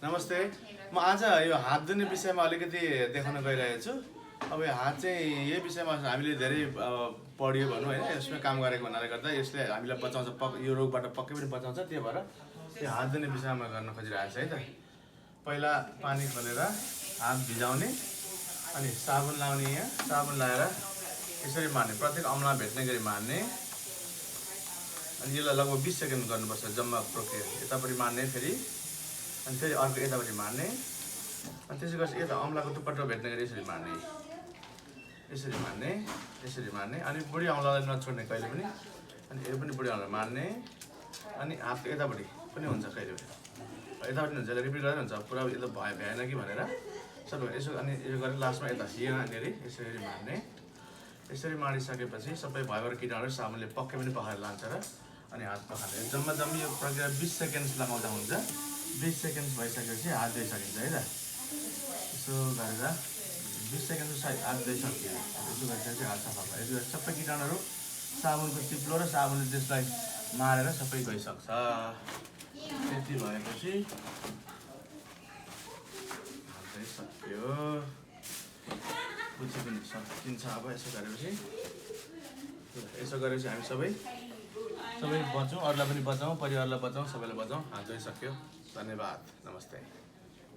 नमस्ते। म आज यो हात धुने विषयमा अलिकति देखाउन गइरहेको छु। अब यो हात चाहिँ यही विषयमा हामीले धेरै पढ्यो भनौँ होइन, यसमा काम गरेको हुनाले गर्दा यसले हामीलाई बचाउँछ, यो रोगबाट पक्कै पनि बचाउँछ। त्यही भएर यो हात धुने विषयमा गर्न खोजिरहेको छ है त। पहिला पानी खोलेर हात भिजाउने अनि साबुन लाउने, यहाँ साबुन लाएर यसरी मार्ने, प्रत्येक औँला भेट्ने गरी मार्ने। अनि यसलाई लगभग 20 सेकेन्ड गर्नुपर्छ जम्मा प्रक्रिया। यतापट्टि मार्ने फेरि, अनि फेरि अर्को यतापट्टि मार्ने, अनि त्यसै गरी यता औँलाको टुप्पाटो भेट्ने गरी यसरी मार्ने, यसरी मार्ने, यसरी मार्ने। अनि बुढी औँलालाई नछोड्ने कहिले पनि। अनि यो पनि बुढी औँला मार्ने, अनि हातको यतापट्टि पनि हुन्छ, कहिले पनि यतापट्टि हुन्छ, रिपिट गरेर हुन्छ। पुरा यता भएन कि भनेर सबै यसो, अनि यो गरेर लास्टमा यता यहाँनिर यसरी मार्ने। यसरी मारिसकेपछि सबै भएबाट किटाणुहरू साबुनले पक्कै पनि पखालेर लान्छ र अनि हात पखाल्ने। जम्मा यो प्रक्रिया 20 सेकेन्ड लगाउँदा हुन्छ। 20 सेकेन्ड भइसकेपछि हात धोइ सकिन्छ है त। यसो गरेर 20 सेकेन्ड हात धोइसक्यो। यसो गरिसकेपछि हात सफा भयो। यसो सबै किटाणुहरू साबुनको चिप्लो र साबुनले त्यसलाई मारेर सबै गइसक्छ। त्यति भएपछि हात धोइसक्यो, पुछि पनि सकिन्छ। अब यसो गरेपछि हामी सबै बचौँ, अरूलाई पनि बचाउँ, परिवारलाई बचाउँ, सबैलाई बचाउँ। हात धोइसक्यो। धन्यवाद। नमस्ते।